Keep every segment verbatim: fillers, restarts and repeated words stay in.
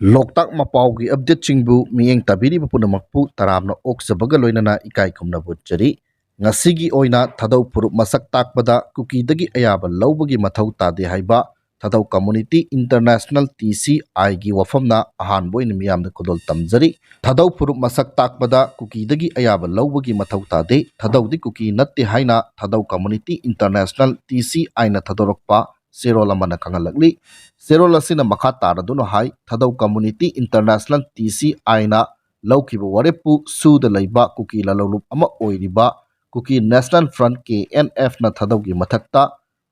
ꯂꯣꯛꯇꯥꯛ ꯃꯄꯥꯎꯒꯤ ꯑꯞꯗꯦꯠꯁꯤꯡꯕꯨ ꯃꯤꯠꯌꯦꯡ ꯇꯥꯕꯤꯔꯤꯕ ꯄꯨꯝꯅꯃꯛꯄꯨ ꯇꯔꯥꯝꯅ ꯑꯣꯛꯆꯕꯒ ꯂꯣꯏꯅꯅ ꯏꯀꯥꯏ ꯈꯨꯝꯅꯕ ꯎꯠꯆꯔꯤ꯫ ꯉꯁꯤꯒꯤ ꯑꯣꯏꯅ ꯊꯥꯗꯧ ꯐꯨꯔꯨꯞ ꯃꯁꯛ ꯇꯥꯛꯄꯗ ꯀꯨꯀꯤꯗꯒꯤ ꯑꯌꯥꯕ ꯂꯧꯕꯒꯤ ꯃꯊꯧ ꯇꯥꯗꯦ ꯍꯥꯏꯕ ꯊꯥꯗꯧ ꯀꯝꯃꯨꯅꯤꯇꯤ ꯏꯟꯇꯔꯅꯦꯁꯅꯦꯜ, ꯇꯤ ꯁꯤ ꯑꯥꯏꯒꯤ ꯋꯥꯐꯝꯅ ꯑꯍꯥꯟꯕ ꯑꯣꯏꯅ ꯃꯤꯌꯥꯝꯗ ꯈꯨꯗꯣꯜ ꯇꯝꯖꯔꯤ꯫ ꯊꯥꯗꯧ ꯐꯨꯔꯨꯞ ꯃꯁꯛ ꯇꯥꯛꯄꯗ ꯀꯨꯀꯤꯗꯒꯤ ꯑꯌꯥꯕ ꯂꯧꯕꯒꯤ ꯃꯊꯧ ꯇꯥꯗꯦ, ꯊꯥꯗꯧꯗꯤ ꯀꯨꯀꯤ ꯅꯠꯇꯦ ꯍꯥꯏꯅ ꯊꯥꯗꯧ ꯀꯝꯃꯨꯅꯤꯇꯤ ꯏꯟꯇꯔꯅꯦꯁꯅꯦꯜ, ꯇꯤ ꯁꯤ ꯑꯥꯏꯅ ꯊꯥꯗꯣꯔꯛꯄ ꯆꯦꯔꯣꯜ ꯑꯃꯅ ꯈꯪꯍꯜꯂꯛꯂꯤ꯫ ꯆꯦꯔꯣꯜ ꯑꯁꯤꯅ ꯃꯈꯥ ꯇꯥꯔꯗꯨꯅ ꯍꯥꯏ, ꯊꯥꯗꯧ ꯀꯝꯃꯨꯅꯤꯇꯤ ꯏꯟꯇꯔꯅꯦꯁꯅꯦꯜ, ꯇꯤ ꯁꯤ ꯑꯥꯏꯅ ꯂꯧꯈꯤꯕ ꯋꯥꯔꯦꯞꯄꯨ ꯁꯨꯗ ꯂꯩꯕ ꯀꯨꯀꯤ ꯂꯂꯣꯡꯂꯨꯞ ꯑꯃ ꯑꯣꯏꯔꯤꯕ ꯀꯨꯀꯤ ꯅꯦꯁꯅꯦꯜ ꯐ꯭ꯔꯟꯠ, ꯀꯦ ꯑꯦꯟ ꯑꯦꯐꯅ ꯊꯥꯗꯧꯒꯤ ꯃꯊꯛꯇ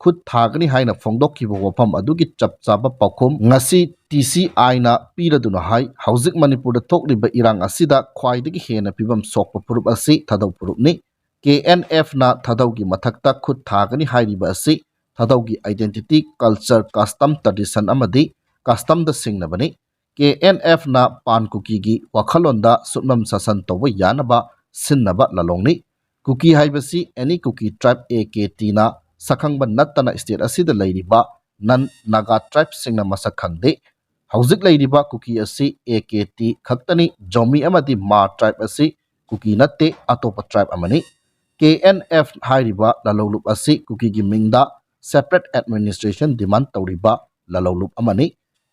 ꯈꯨꯠ ꯊꯥꯒꯅꯤ ꯍꯥꯏꯅ ꯐꯣꯡꯗꯣꯛꯈꯤꯕ ꯋꯥꯐꯝ ꯑꯗꯨꯒꯤ ꯆꯞ ꯆꯥꯕ ꯄꯥꯎꯈꯨꯝ ꯉꯁꯤ ꯇꯤ ꯁꯤ ꯑꯥꯏꯅ ꯄꯤꯔꯗꯨꯅ ꯍꯥꯏ, ꯍꯧꯖꯤꯛ ꯃꯅꯤꯄꯨꯔꯗ ꯊꯣꯛꯂꯤꯕ ꯏꯔꯥꯡ ꯑꯁꯤꯗ ꯈ꯭ꯋꯥꯏꯗꯒꯤ ꯍꯦꯟꯅ ꯐꯤꯕꯝ ꯁꯣꯛꯄ ꯐꯨꯔꯨꯞ ꯑꯁꯤ ꯊꯥꯗꯧ ꯐꯨꯔꯨꯞꯅꯤ꯫ ꯀꯦ ꯑꯦꯟ ꯑꯦꯐꯅ ꯊꯥꯗꯧꯒꯤ ꯃꯊꯛꯇ ꯈꯨꯠ ꯊꯥꯒꯅꯤ ꯍꯥꯏꯔꯤꯕ ꯑꯁꯤ ꯊꯥꯗꯧꯒꯤ identity, culture, custom, tradition ꯑꯃꯗꯤ customꯗ ꯁꯤꯡꯅꯕꯅꯤ꯫ ꯀꯦ ꯑꯦꯟ ꯑꯦꯐꯅ ꯄꯥꯟ ꯀꯨꯀꯤꯒꯤ ꯋꯥꯈꯜꯂꯣꯟꯗ ꯁꯨꯞꯅꯝ ꯁꯥꯁꯟ ꯇꯧꯕ ꯌꯥꯅꯕ ꯁꯤꯟꯅꯕ ꯂꯂꯣꯡꯅꯤ꯫ ꯀꯨꯀꯤ ꯍꯥꯏꯕꯁꯤ any Kuki tribe, A K ꯇꯤꯅ ꯁꯛꯈꯪꯕ ꯅꯠꯇꯅ state ꯑꯁꯤꯗ ꯂꯩꯔꯤꯕ non Naga tribeꯁꯤꯡꯅ ꯃꯁꯛ ꯈꯪꯗꯦ꯫ ꯍꯧꯖꯤꯛ ꯂꯩꯔꯤꯕ ꯀꯨꯀꯤ ꯑꯁꯤ ꯑꯦ ꯀꯦ ꯇꯤ ꯈꯛꯇꯅꯤ꯫ ꯖꯣꯃꯤ ꯑꯃꯗꯤ ꯃꯥ tribe ꯑꯁꯤ ꯀꯨꯀꯤ ꯅꯠꯇꯦ, ꯑꯇꯣꯞꯄ tribe ꯑꯃꯅꯤ꯫ ꯀꯦ ꯑꯦꯟ ꯑꯦꯐ ꯍꯥꯏꯔꯤꯕ ꯂꯂꯣꯡꯂꯨꯞ ꯑꯁꯤ ꯀꯨꯀꯤꯒꯤ ꯃꯤꯡꯗ separate administration demand ꯇꯧꯔꯤꯕ ꯂꯂꯣꯡꯂꯨꯞ ꯑꯃꯅꯤ꯫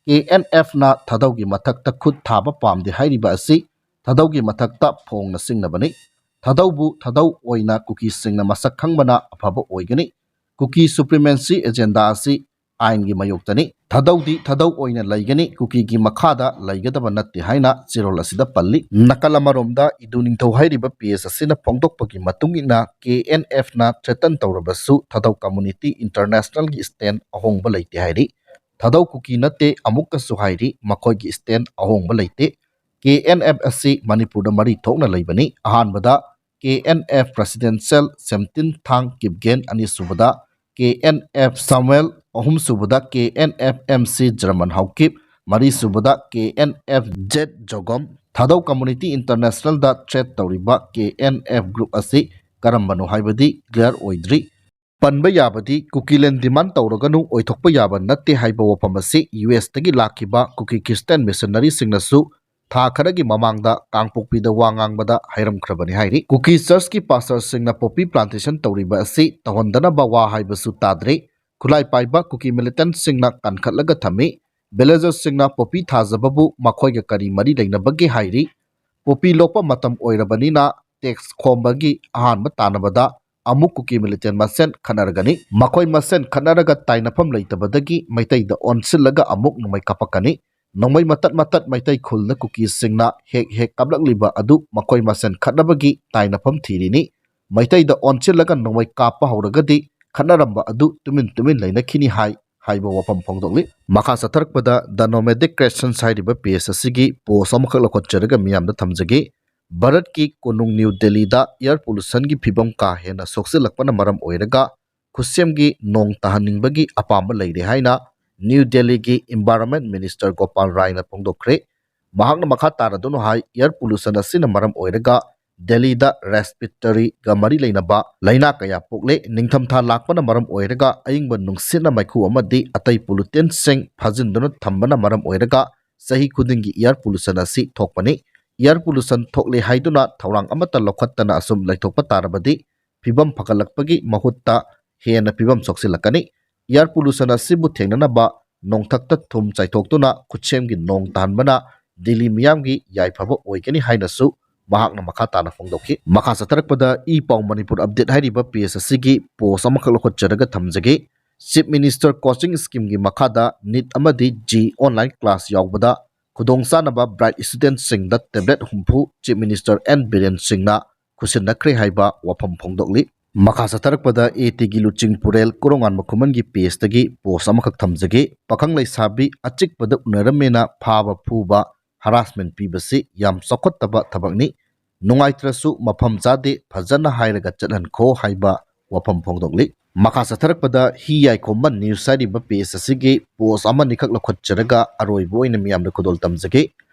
ꯀꯦ ꯑꯦꯟ ꯑꯦꯐꯅ ꯊꯥꯗꯧꯒꯤ ꯃꯊꯛꯇ ꯈꯨꯠ ꯊꯥꯕ ꯄꯥꯝꯗꯦ ꯍꯥꯏꯔꯤꯕ ꯑꯁꯤ ꯊꯥꯗꯧꯒꯤ ꯃꯊꯛꯇ ꯐꯣꯡꯅ ꯆꯤꯡꯅꯕꯅꯤ꯫ ꯊꯥꯗꯧꯕꯨ ꯊꯥꯗꯧ ꯑꯣꯏꯅ ꯀꯨꯀꯤꯁꯤꯡꯅ ꯃꯁꯛ ꯈꯪꯕꯅ ꯑꯐꯕ ꯑꯣꯏꯒꯅꯤ꯫ ꯀꯨꯀꯤ supremacy agenda ꯑꯁꯤ ꯑꯥꯏꯟꯒꯤ ꯃꯥꯌꯣꯛꯇꯅꯤ꯫ ꯊꯥꯗꯧꯗꯤ ꯊꯥꯗꯧ ꯑꯣꯏꯅ ꯂꯩꯒꯅꯤ, ꯀꯨꯀꯤꯒꯤ ꯃꯈꯥꯗ ꯂꯩꯒꯗꯕ ꯅꯠꯇꯦ ꯍꯥꯏꯅ ꯆꯦꯔꯣꯜ ꯑꯁꯤꯗ ꯄꯜꯂꯤ꯫ ꯅꯥꯀꯜ ꯑꯃꯔꯣꯝꯗ ꯏꯗꯨ ꯅꯤꯡꯊꯧ ꯍꯥꯏꯔꯤꯕ page ꯑꯁꯤꯅ ꯐꯣꯡꯗꯣꯛꯄꯒꯤ ꯃꯇꯨꯡ ꯏꯟꯅ, ꯀꯦ and ꯑꯦꯐꯅ threaten ꯇꯧꯔꯕꯁꯨ Thadou community internationalꯒꯤ stand ꯑꯍꯣꯡꯕ ꯂꯩꯇꯦ ꯍꯥꯏꯔꯤ꯫ ꯊꯥꯗꯧ ꯀꯨꯀꯤ ꯅꯠꯇꯦ, ꯑꯃꯨꯛꯀꯁꯨ ꯍꯥꯏꯔꯤ, ꯃꯈꯣꯏꯒꯤ stand ꯑꯍꯣꯡꯕ ꯂꯩꯇꯦ꯫ ꯀꯦ ꯑꯦꯟ ꯑꯦꯐ ꯑꯁꯤ ꯃꯅꯤꯄꯨꯔꯗ ꯃꯔꯤ ꯊꯣꯛꯅ ꯂꯩꯕꯅꯤ꯫ ꯑꯍꯥꯟꯕꯗ K N F presidential Semtin Thang Kipgen, ꯑꯅꯤꯁꯨꯕꯗ ꯀꯦ ꯑꯦꯟ ꯑꯦꯐ ꯁꯥꯃꯨꯑꯦꯜ, ꯑꯍꯨꯝꯁꯨꯕꯗ K N F M C German Haokip, ꯃꯔꯤꯁꯨꯕꯗ K N F Z Zogom. ꯊꯥꯗꯧ community internationalꯗ threat ꯇꯧꯔꯤꯕ ꯀꯦ ꯑꯦꯟ ꯑꯦꯐ group ꯑꯁꯤ ꯀꯔꯝꯕꯅꯣ ꯍꯥꯏꯕꯗꯤ clear ꯑꯣꯏꯗ꯭ꯔꯤ꯫ ꯄꯟꯕ ꯌꯥꯕꯗꯤ ꯀꯨꯀꯤꯂꯦꯟ demand ꯇꯧꯔꯒꯅꯨ, ꯑꯣꯏꯊꯣꯛꯄ ꯌꯥꯕ ꯅꯠꯇꯦ ꯍꯥꯏꯕ ꯋꯥꯐꯝ ꯑꯁꯤ ꯌꯨ ꯑꯦꯁꯇꯒꯤ ꯂꯥꯛꯈꯤꯕ ꯀꯨꯀꯤ ꯈ꯭ꯔꯤꯁꯇꯤꯌꯥꯟ ꯃꯤꯁꯟꯅꯔꯤꯁꯤꯡꯅꯁꯨ ꯊꯥ ꯈꯔꯒꯤ ꯃꯃꯥꯡꯗ ꯀꯥꯡꯄꯣꯛꯄꯤꯗ ꯋꯥ ꯉꯥꯡꯕꯗ ꯍꯥꯏꯔꯝꯈ꯭ꯔꯕꯅꯤ ꯍꯥꯏꯔꯤ꯫ ꯀꯨꯀꯤ ꯆꯔꯆꯀꯤ ꯄꯥꯁꯇꯔꯁꯤꯡꯅ ꯄꯣꯄꯤ ꯄ꯭ꯂꯥꯟꯇꯦꯁꯟ ꯇꯧꯔꯤꯕ ꯑꯁꯤ ꯇꯧꯍꯟꯗꯅꯕ ꯋꯥ ꯍꯥꯏꯕꯁꯨ ꯇꯥꯗ꯭ꯔꯤ꯫ ꯈꯨꯠꯂꯥꯏ ꯄꯥꯏꯕ ꯀꯨꯀꯤ ꯃꯤꯂꯤꯇꯦꯟꯠꯁꯤꯡꯅ ꯀꯟꯈꯠꯂꯒ ꯊꯝꯃꯤ꯫ ꯚꯤꯂꯦꯖꯔꯁꯤꯡꯅ ꯄꯣꯄꯤ ꯊꯥꯖꯕꯕꯨ ꯃꯈꯣꯏꯒ ꯀꯔꯤ ꯃꯔꯤ ꯂꯩꯅꯕꯒꯦ ꯍꯥꯏꯔꯤ꯫ ꯄꯣꯄꯤ ꯂꯣꯛꯄ ꯃꯇꯝ ꯑꯣꯏꯔꯕꯅꯤꯅ ꯇꯦꯛꯁ ꯈꯣꯝꯕꯒꯤ ꯑꯍꯥꯟꯕ ꯇꯥꯟꯅꯕꯗ ꯑꯃꯨꯛ ꯀꯨꯀꯤ ꯃꯤꯂꯤꯇꯦꯟ ꯃꯁꯦꯟ ꯈꯠꯅꯔꯒꯅꯤ꯫ ꯃꯈꯣꯏ ꯃꯁꯦꯟ ꯈꯠꯅꯔꯒ ꯇꯥꯏꯅꯐꯝ ꯂꯩꯇꯕꯗꯒꯤ ꯃꯩꯇꯩꯗ ꯑꯣꯟꯁꯤꯜꯂꯒ ꯑꯃꯨꯛ ꯅꯣꯡꯃꯩ ꯀꯥꯞꯄꯛꯀꯅꯤ꯫ ꯅꯣꯡꯃꯩ ꯃꯇꯠ ꯃꯇꯠ ꯃꯩꯇꯩ ꯈꯨꯜꯗ ꯀꯨꯀꯤꯁꯤꯡꯅ ꯍꯦꯛ ꯍꯦꯛ ꯀꯥꯞꯂꯛꯂꯤꯕ ꯑꯗꯨ ꯃꯈꯣꯏ ꯃꯁꯦꯟ ꯈꯠꯅꯕꯒꯤ ꯇꯥꯏꯅꯐꯝ ꯊꯤꯔꯤꯅꯤ꯫ ꯃꯩꯇꯩꯗ ꯑꯣꯟꯁꯤꯜꯂꯒ ꯅꯣꯡꯃꯩ ꯀꯥꯞꯄ ꯍꯧꯔꯒꯗꯤ ꯈꯠꯅꯔꯝꯕ ꯑꯗꯨ ꯇꯨꯃꯤꯟ ꯇꯨꯃꯤꯟ ꯂꯩꯅꯈꯤꯅꯤ ꯍꯥꯏ ꯍꯥꯏꯕ ꯋꯥꯐꯝ ꯐꯣꯡꯗꯣꯛꯂꯤ꯫ ꯃꯈꯥ ꯆꯠꯊꯔꯛꯄꯗ The Nomadic Creations ꯍꯥꯏꯔꯤꯕ ꯄꯦꯖ ꯑꯁꯤꯒꯤ ꯄꯣꯁ ꯑꯃꯈꯛ ꯂꯧꯈꯠꯆꯔꯒ ꯃꯤꯌꯥꯝꯗ ꯊꯝꯖꯒꯦ꯫ ꯚꯥꯔꯠꯀꯤ ꯀꯣꯅꯨꯡ ꯅ꯭ꯌꯨ ꯗꯦꯜꯂꯤꯗ ꯏꯌꯥꯔ ꯄꯣꯂꯨꯁꯟꯒꯤ ꯐꯤꯕꯝ ꯀꯥ ꯍꯦꯟꯅ ꯁꯣꯛꯆꯤꯜꯂꯛꯄꯅ ꯃꯔꯝ ꯑꯣꯏꯔꯒ ꯈꯨꯠꯁꯦꯝꯒꯤ ꯅꯣꯡ ꯇꯥꯍꯟꯅꯤꯡꯕꯒꯤ ꯑꯄꯥꯝꯕ ꯂꯩꯔꯦ ꯍꯥꯏꯅ ꯅ꯭ꯌꯨ ꯗꯦꯜꯂꯤꯒꯤ ꯏꯟꯚꯥꯏꯔꯣꯟꯃꯦꯟ ꯃꯤꯅꯤꯁꯇꯔ ꯒꯣꯄꯥꯜ ꯔꯥꯏꯅ ꯐꯣꯡꯗꯣꯛꯈ꯭ꯔꯦ꯫ ꯃꯍꯥꯛꯅ ꯃꯈꯥ ꯇꯥꯅ ꯑꯗꯨꯅ ꯍꯥꯏ, ꯏꯌꯥꯔ ꯄꯣꯂꯨꯁꯟ ꯑꯁꯤꯅ ꯃꯔꯝ ꯑꯣꯏꯔꯒ ꯗꯦꯜꯂꯤꯗ ꯔꯦꯁꯄꯤꯔꯦꯇꯔꯤꯒ ꯃꯔꯤ ꯂꯩꯅꯕ ꯂꯥꯏꯅꯥ ꯀꯌꯥ ꯄꯣꯛꯂꯦ꯫ ꯅꯤꯡꯊꯝꯊꯥ ꯂꯥꯛꯄꯅ ꯃꯔꯝ ꯑꯣꯏꯔꯒ ꯑꯏꯪꯕ ꯅꯨꯡꯁꯤꯠꯅ ꯃꯩꯈꯨ ꯑꯃꯗꯤ ꯑꯇꯩ ꯄꯣꯂꯨꯇꯦꯟꯁꯤꯡ ꯐꯥꯖꯤꯟꯗꯨꯅ ꯊꯝꯕꯅ ꯃꯔꯝ ꯑꯣꯏꯔꯒ ꯆꯍꯤ ꯈꯨꯗꯤꯡꯒꯤ ꯏꯌꯥꯔ ꯄꯣꯂꯨꯁꯟ ꯑꯁꯤ ꯊꯣꯛꯄꯅꯤ꯫ ꯏꯌꯥꯔ ꯄꯣꯂꯨꯁꯟ ꯊꯣꯛꯂꯦ ꯍꯥꯏꯗꯨꯅ ꯊꯧꯔꯥꯡ ꯑꯃꯠꯇ ꯂꯧꯈꯠꯇꯅ ꯑꯁꯨꯝ ꯂꯩꯊꯣꯛꯄ ꯇꯥꯔꯕꯗꯤ ꯐꯤꯕꯝ ꯐꯒꯠꯂꯛꯄꯒꯤ ꯃꯍꯨꯠꯇ ꯍꯦꯟꯅ ꯐꯤꯕꯝ ꯁꯣꯛꯆꯤꯜꯂꯛꯀꯅꯤ꯫ ꯏꯌꯥꯔ ꯄꯣꯂꯨꯁꯟ ꯑꯁꯤꯕꯨ ꯊꯦꯡꯅꯅꯕ ꯅꯣꯡꯊꯛꯇ ꯊꯨꯝ ꯆꯥꯏꯊꯣꯛꯇꯨꯅ ꯈꯨꯠꯁꯦꯝꯒꯤ ꯅꯣꯡ ꯇꯥꯍꯟꯕꯅ ꯗꯤꯜꯂꯤ ꯃꯤꯌꯥꯝꯒꯤ ꯌꯥꯏꯐꯕ ꯑꯣꯏꯒꯅꯤ ꯍꯥꯏꯅꯁꯨ ꯃꯍꯥꯛꯅ ꯃꯈꯥ ꯇꯥꯅ ꯐꯣꯡꯗꯣꯛꯈꯤ꯫ ꯃꯈꯥ ꯆꯠꯊꯔꯛꯄꯗ ꯏ ꯄꯥꯎ ꯃꯅꯤꯄꯨꯔ ꯑꯞꯗꯦꯠ ꯍꯥꯏꯔꯤꯕ ꯄꯦꯖ ꯑꯁꯤꯒꯤ ꯄꯣꯁ ꯑꯃꯈꯛ ꯂꯧꯈꯠꯆꯔꯒ ꯊꯝꯖꯒꯦ꯫ ꯆꯤꯐ ꯃꯤꯅꯤꯁꯇꯔ ꯀꯣꯆꯤꯡ ꯁ꯭ꯀꯤꯝꯒꯤ ꯃꯈꯥꯗ ꯅꯤꯠ ꯑꯃꯗꯤ ꯖꯤ ꯑꯣꯟꯂꯥꯏꯟ ꯀ꯭ꯂꯥꯁ ꯌꯥꯎꯕꯗ ꯈꯨꯗꯣꯡꯆꯥꯅꯕ ꯕ꯭ꯔꯥꯏꯠ ꯁ꯭ꯇꯨꯗꯦꯟꯠꯁꯤꯡꯗ ꯇꯦꯕ꯭ꯂꯦꯠ ꯍꯨꯝꯐꯨ ꯆꯤꯐ ꯃꯤꯅꯤꯁꯇꯔ ꯑꯦꯟ ꯕꯤꯔꯦꯟ ꯁꯤꯡꯅ ꯈꯨꯠꯁꯤꯟꯅꯈ꯭ꯔꯦ ꯍꯥꯏꯕ ꯋꯥꯐꯝ ꯐꯣꯡꯗꯣꯛꯂꯤ꯫ ꯃꯈꯥ ꯆꯠꯊꯔꯛꯄꯗ ꯑꯦ ꯇꯤꯒꯤ ꯂꯨꯆꯤꯡꯄꯨꯔꯦꯜ ꯀꯣꯔꯣꯉꯥꯟꯕ ꯈꯨꯃꯟꯒꯤ ꯄꯦꯖꯇꯒꯤ ꯄꯣꯁ ꯑꯃꯈꯛ ꯊꯝꯖꯒꯦ꯫ ꯄꯥꯈꯪ ꯂꯩꯁꯥꯕꯤ ꯑꯆꯤꯛꯄꯗ ꯎꯅꯔꯝꯃꯦꯅ ꯐꯥꯕ ꯐꯨꯕ, ꯍꯔꯥꯁꯃꯦꯟ ꯄꯤꯕꯁꯤ ꯌꯥꯝ ꯆꯥꯎꯈꯠꯇꯕ ꯊꯕꯛꯅꯤ꯫ ꯅꯨꯡꯉꯥꯏꯇ꯭ꯔꯁꯨ ꯃꯐꯝ ꯆꯥꯗꯦ, ꯐꯖꯅ ꯍꯥꯏꯔꯒ ꯆꯠꯍꯟꯈꯣ ꯍꯥꯏꯕ ꯋꯥꯐꯝ ꯐꯣꯡꯗꯣꯛꯂꯤ꯫ ꯃꯈꯥ ꯆꯠꯊꯔꯛꯄꯗ ꯍꯤ ꯌꯥꯏꯈꯣꯝꯕ ꯅ꯭ꯌꯨꯁ ꯍꯥꯏꯔꯤꯕ ꯄꯦꯖ ꯑꯁꯤꯒꯤ ꯄꯣꯁ ꯑꯃꯅꯤꯈꯛ ꯂꯧꯈꯠꯆꯔꯒ ꯑꯔꯣꯏꯕ ꯑꯣꯏꯅ ꯃꯤꯌꯥꯝꯗ ꯈꯨꯗꯣꯜ ꯇꯝꯖꯒꯦ꯫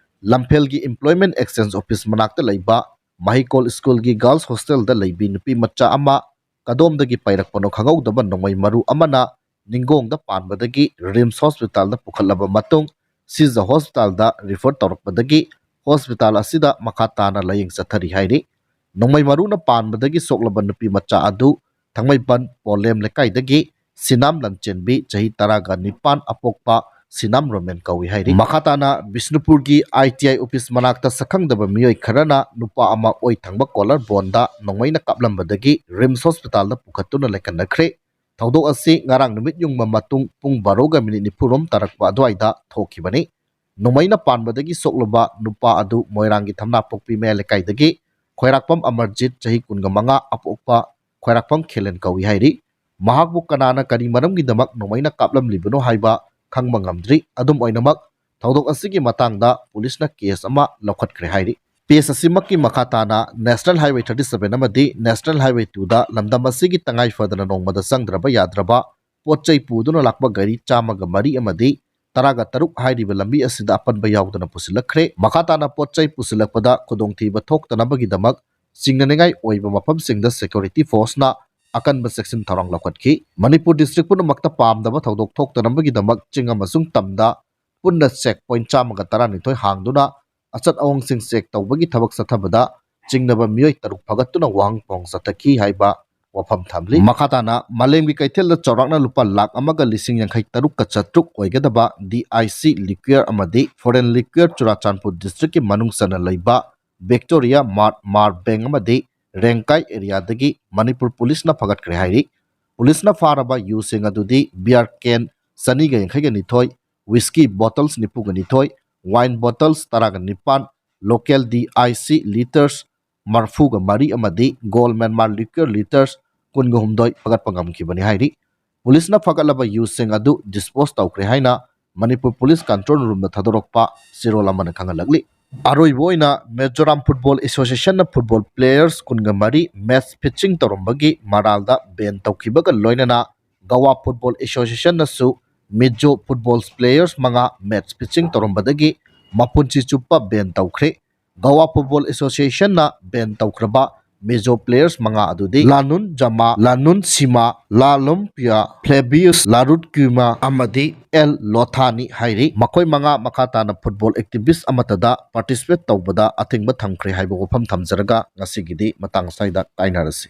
ꯂꯝꯐꯦꯜꯒꯤ ꯏꯝꯄ꯭ꯂꯣꯏꯃꯦꯟ ꯑꯦꯛꯁꯆꯦꯟꯖ ꯑꯣꯐꯤꯁ ꯃꯅꯥꯛꯇ ꯂꯩꯕ ꯃꯍꯩꯀꯣꯜ ꯁ꯭ꯀꯨꯜꯒꯤ ꯒꯥꯔꯜꯁ ꯍꯣꯁꯇꯦꯜꯗ ꯂꯩꯕꯤ ꯅꯨꯄꯤ ꯃꯆꯥ ꯑꯃ ꯀꯗꯣꯝꯗꯒꯤ ꯄꯥꯏꯔꯛꯄꯅꯣ ꯈꯪꯍꯧꯗꯕ ꯅꯣꯡꯃꯩ ꯃꯔꯨ ꯑꯃꯅ ꯅꯤꯡꯒꯣꯡꯗ ꯄꯥꯟꯕꯗꯒꯤ ꯔꯤꯝꯁ ꯍꯣꯁꯄꯤꯇꯥꯜꯗ ꯄꯨꯈꯠꯂꯕ ꯃꯇꯨꯡ, ꯁꯤꯖ ꯍꯣꯁꯄꯤꯇꯥꯜꯗ ꯔꯤꯐꯔ ꯇꯧꯔꯛꯄꯗꯒꯤ ꯍꯣꯁꯄꯤꯇꯥꯜ ꯑꯁꯤꯗ ꯃꯈꯥ ꯇꯥꯅ ꯂꯥꯌꯦꯡ ꯆꯠꯊꯔꯤ ꯍꯥꯏꯔꯤ꯫ ꯅꯣꯡꯃꯩ ꯃꯔꯨꯅ ꯄꯥꯟꯕꯗꯒꯤ ꯁꯣꯛꯂꯕ ꯅꯨꯄꯤ ꯃꯆꯥ ꯑꯗꯨ ꯊꯥꯡꯃꯩꯕꯟ ꯄꯣꯂꯦꯝ ꯂꯩꯀꯥꯏꯗꯒꯤ ꯁꯤꯅꯥꯝ ꯂꯟꯆꯦꯟꯕꯤ, ꯆꯍꯤ ꯇꯔꯥꯒ ꯅꯤꯄꯥꯟ, ꯑꯄꯣꯛꯄ ꯁꯤꯅꯥꯝ ꯔꯣꯃꯦꯟ ꯀꯧꯏ ꯍꯥꯏꯔꯤ꯫ ꯃꯈꯥ ꯇꯥꯅ ꯕꯤꯁꯅꯨꯄꯨꯔꯒꯤ ꯑꯥꯏ ꯇꯤ ꯑꯥꯏ ꯑꯣꯐꯤꯁ ꯃꯅꯥꯛꯇ ꯁꯛꯈꯪꯗꯕ ꯃꯤꯑꯣꯏ ꯈꯔꯅ ꯅꯨꯄꯥ ꯑꯃ ꯑꯣꯏ ꯊꯪꯕ ꯀꯣꯂꯔ ꯕꯣꯟꯗ ꯅꯣꯡꯃꯩꯅ ꯀꯥꯞꯂꯝꯕꯗꯒꯤ ꯔꯤꯝꯁ ꯍꯣꯁꯄꯤꯇꯥꯜꯗ ꯄꯨꯈꯠꯇꯨꯅ ꯂꯩꯈꯠꯅꯈ꯭ꯔꯦ꯫ ꯊꯧꯗꯣꯛ ꯑꯁꯤ ꯉꯔꯥꯡ ꯅꯨꯃꯤꯠ ꯌꯨꯡꯕ ꯃꯇꯨꯡ ꯄꯨꯡ ꯕꯥꯔꯣꯒ ꯃꯤꯅꯤꯠ ꯅꯤꯐꯨꯔꯣꯝ ꯇꯥꯔꯛꯄ ꯑꯗꯨꯋꯥꯏꯗ ꯊꯣꯛꯈꯤꯕꯅꯤ꯫ ꯅꯣꯡꯃꯩꯅ ꯄꯥꯟꯕꯗꯒꯤ ꯁꯣꯛꯂꯕ ꯅꯨꯄꯥ ꯑꯗꯨ ꯃꯣꯏꯔꯥꯡꯒꯤ ꯊꯝꯅꯥꯄꯣꯛꯄꯤ ꯃꯌꯥꯏ ꯂꯩꯀꯥꯏꯗꯒꯤ ꯈ꯭ꯋꯥꯏꯔꯥꯛꯄꯝ ꯑꯃꯔꯖꯤꯠ, ꯆꯍꯤ ꯀꯨꯟꯒ ꯃꯉꯥ, ꯑꯄꯣꯛꯄ ꯈ꯭ꯋꯥꯏꯔꯥꯛꯄꯝ ꯈꯦꯂꯦꯟ ꯀꯧꯏ ꯍꯥꯏꯔꯤ꯫ ꯃꯍꯥꯛꯄꯨ ꯀꯅꯥꯅ ꯀꯔꯤ ꯃꯔꯝꯒꯤꯗꯃꯛ ꯅꯣꯡꯃꯩꯅ ꯀꯥꯞꯂꯝꯂꯤꯕꯅꯣ ꯍꯥꯏꯕ ꯈꯪꯕ ꯉꯝꯗ꯭ꯔꯤ꯫ ꯑꯗꯨꯝ ꯑꯣꯏꯅꯃꯛ, ꯊꯧꯗꯣꯛ ꯑꯁꯤꯒꯤ ꯃꯇꯥꯡꯗ ꯄꯨꯂꯤꯁꯅ ꯀꯦꯁ ꯑꯃ ꯂꯧꯈꯠꯈ꯭ꯔꯦ ꯍꯥꯏꯔꯤ꯫ ꯄꯦꯖ ꯑꯁꯤꯃꯛꯀꯤ ꯃꯈꯥ ꯇꯥꯅ ꯅꯦꯁꯅꯦꯜ ꯍꯥꯏꯋꯦ ꯊꯥꯔꯇꯤ ꯁꯚꯦꯟ ꯑꯃꯗꯤ ꯅꯦꯁꯅꯦꯜ ꯍꯥꯏꯋꯦ ꯇꯨꯗ ꯂꯝꯗꯝ ꯑꯁꯤꯒꯤ ꯇꯉꯥꯏ ꯐꯗꯅ ꯅꯣꯡꯃꯗ ꯆꯪꯗ꯭ꯔꯕ ꯌꯥꯗ꯭ꯔꯕ ꯄꯣꯠ ꯆꯩ ꯄꯨꯗꯨꯅ ꯂꯥꯛꯄ ꯒꯥꯔꯤ ꯆꯥꯝꯃꯒ ꯃꯔꯤ ꯑꯃꯗꯤ ꯇꯔꯥꯒ ꯇꯔꯨꯛ ꯍꯥꯏꯔꯤꯕ ꯂꯝꯕꯤ ꯑꯁꯤꯗ ꯑꯄꯟꯕ ꯌꯥꯎꯗꯅ ꯄꯨꯁꯤꯜꯂꯛꯈ꯭ꯔꯦ꯫ ꯃꯈꯥ ꯇꯥꯅ ꯄꯣꯠ ꯆꯩ ꯄꯨꯁꯤꯜꯂꯛꯄꯗ ꯈꯨꯗꯣꯡꯊꯤꯕ ꯊꯣꯛꯇꯅꯕꯒꯤꯗꯃꯛ ꯆꯤꯡꯅꯅꯤꯡꯉꯥꯏ ꯑꯣꯏꯕ ꯃꯐꯝꯁꯤꯡꯗ ꯁꯦꯀ꯭ꯌꯨꯔꯤꯇꯤ ꯐꯣꯔꯁꯅ ꯑꯀꯟꯕ ꯆꯦꯛꯁꯤꯟ ꯊꯧꯔꯥꯡ ꯂꯧꯈꯠꯈꯤ꯫ ꯃꯅꯤꯄꯨꯔ ꯗꯤꯁꯇ꯭ꯔꯤꯛ ꯄꯨꯝꯅꯃꯛꯇ ꯄꯥꯝꯗꯕ ꯊꯧꯗꯣꯛ ꯊꯣꯛꯇꯅꯕꯒꯤꯗꯃꯛ ꯆꯤꯡ ꯑꯃꯁꯨꯡ ꯇꯝꯗ ꯄꯨꯟꯅ ꯆꯦꯛ ꯄꯣꯏꯟꯠ ꯆꯥꯝꯃꯒ ꯇꯔꯥꯅꯤꯊꯣꯏ ꯍꯥꯡꯗꯨꯅ ꯑꯆꯠ ꯑꯑꯣꯡꯁꯤꯡ ꯆꯦꯛ ꯇꯧꯕꯒꯤ ꯊꯕꯛ ꯆꯠꯊꯕꯗ ꯆꯤꯡꯅꯕ ꯃꯤꯑꯣꯏ ꯇꯔꯨꯛ ꯐꯒꯠꯇꯨꯅ ꯋꯥꯍꯪ ꯄꯥꯎꯍꯪ ꯆꯠꯊꯈꯤ ꯍꯥꯏꯕ ꯋꯥꯐꯝ ꯊꯝꯂꯤ꯫ ꯃꯈꯥ ꯇꯥꯅ ꯃꯥꯂꯦꯝꯒꯤ ꯀꯩꯊꯦꯜꯗ ꯆꯥꯎꯔꯥꯛꯅ ꯂꯨꯄꯥ ꯂꯥꯈ ꯑꯃꯒ ꯂꯤꯁꯤꯡ ꯌꯥꯡꯈꯩ ꯇꯔꯨꯛꯀ ꯆꯥꯇ꯭ꯔꯨꯛ ꯑꯣꯏꯒꯗꯕ ꯗꯤ ꯑꯥꯏ ꯁꯤ ꯂꯤꯀ꯭ꯌꯔ ꯑꯃꯗꯤ ꯐꯣꯔꯦꯟ ꯂꯤꯀ꯭ꯌꯔ ꯆꯨꯔꯥꯆꯥꯟꯄꯨꯔ ꯗꯤꯁꯇ꯭ꯔꯤꯛꯀꯤ ꯃꯅꯨꯡ ꯆꯟꯅ ꯂꯩꯕ ꯚꯤꯛꯇꯣꯔꯤꯌꯥ ꯃꯥꯔꯠ, ꯃꯥꯔ ꯕꯦꯡ ꯑꯃꯗꯤ ꯔꯦꯡꯀꯥꯏ ꯑꯦꯔꯤꯌꯥꯗꯒꯤ ꯃꯅꯤꯄꯨꯔ ꯄꯨꯂꯤꯁꯅ ꯐꯒꯠꯈ꯭ꯔꯦ ꯍꯥꯏꯔꯤ꯫ ꯄꯨꯂꯤꯁꯅ ꯐꯥꯔꯕ ꯌꯨꯁꯤꯡ ꯑꯗꯨꯗꯤ ꯕꯤꯌꯔ ꯀꯦꯟ ꯆꯅꯤꯒ ꯌꯥꯡꯈꯩꯒ ꯅꯤꯊꯣꯏ, ꯋꯤꯁꯀꯤ ꯕꯣꯇꯜꯁ ꯅꯤꯐꯨꯒ ꯅꯤꯊꯣꯏ, ꯋꯥꯏꯟ ꯕꯣꯇꯜꯁ ꯇꯔꯥꯒ ꯅꯤꯄꯥꯟ, local D I C litres ꯃꯔꯐꯨꯒ ꯃꯔꯤ ꯑꯃꯗꯤ ꯒꯣꯜ ꯃꯦꯟꯃꯥꯔ ꯂꯤꯀ꯭ꯌꯔ ꯂꯤꯇꯔꯁ ꯀꯨꯟꯒ ꯍꯨꯝꯗꯣꯏ ꯐꯒꯠꯄ ꯉꯝꯈꯤꯕꯅꯤ ꯍꯥꯏꯔꯤ꯫ ꯄꯨꯂꯤꯁꯅ ꯐꯒꯠꯂꯕ ꯌꯨꯁꯤꯡ ꯑꯗꯨ ꯗꯤꯁꯄꯣꯖ ꯇꯧꯈ꯭ꯔꯦ ꯍꯥꯏꯅ ꯃꯅꯤꯄꯨꯔ ꯄꯨꯂꯤꯁ ꯀꯟꯇ꯭ꯔꯣꯜ ꯔꯨꯝꯗ ꯊꯥꯗꯣꯔꯛꯄ ꯆꯦꯔꯣꯜ ꯑꯃꯅ ꯈꯪꯍꯜꯂꯛꯂꯤ꯫ ꯑꯔꯣꯏꯕ ꯑꯣꯏꯅ ꯃꯤꯖꯣꯔꯥꯝ ꯐꯨꯠꯕꯣꯜ ꯑꯦꯁꯣꯁꯤꯌꯦꯁꯟꯅ ꯐꯨꯠꯕꯣꯜ ꯄ꯭ꯂꯦꯌꯔꯁ ꯀꯨꯟꯒ ꯃꯔꯤ ꯃꯦꯠꯆ ꯐꯤꯛꯁꯤꯡ ꯇꯧꯔꯝꯕꯒꯤ ꯃꯔꯥꯜꯗ ꯕꯦꯟ ꯇꯧꯈꯤꯕꯒ ꯂꯣꯏꯅꯅ ꯒꯋꯥ ꯐꯨꯠꯕꯣꯜ ꯑꯦꯁꯣꯁꯤꯌꯦꯁꯟꯅꯁꯨ ꯃꯤꯖꯣ ꯐꯨꯠꯕꯣꯜ ꯄ꯭ꯂꯦꯌꯔꯁ ꯃꯉꯥ ꯃꯦꯠꯆ ꯐꯤꯛꯁꯤꯡ ꯇꯧꯔꯝꯕꯗꯒꯤ ꯃꯄꯨꯟꯁꯤ ꯆꯨꯞꯄ ꯕꯦꯟ ꯇꯧꯈ꯭ꯔꯦ꯫ ꯒꯋꯥ ꯐꯨꯠꯕꯣꯜ ꯑꯦꯁꯣꯁꯤꯌꯦꯁꯟꯅ ꯕꯦꯟ ꯇꯧꯈ꯭ꯔꯕ Mizo players ꯃꯉꯥ ꯑꯗꯨꯗꯤ ꯂꯥꯅꯨꯟ ꯖꯃꯥ, ꯂꯥꯅꯨꯟ ꯁꯤꯃꯥ, ꯂꯥꯂꯨꯝ ꯄꯤꯌꯥ, ꯐ꯭ꯂꯦꯕꯤꯌꯁ ꯂꯥꯔꯨꯠ ꯀ꯭ꯌꯨꯃꯥ ꯑꯃꯗꯤ ꯑꯦꯜ ꯂꯣꯊꯥꯅꯤ ꯍꯥꯏꯔꯤ꯫ ꯃꯈꯣꯏ ꯃꯉꯥ ꯃꯈꯥ ꯇꯥꯅ football activist ꯑꯃꯠꯇꯗ participate ꯇꯧꯕꯗ ꯑꯊꯤꯡꯕ ꯊꯝꯈ꯭ꯔꯦ ꯍꯥꯏꯕ ꯋꯥꯐꯝ ꯊꯝꯖꯔꯒ ꯉꯁꯤꯒꯤꯗꯤ ꯃꯇꯥꯡ ꯑꯁ꯭ꯋꯥꯏꯗ ꯀꯥꯏꯅꯔꯁꯤ꯫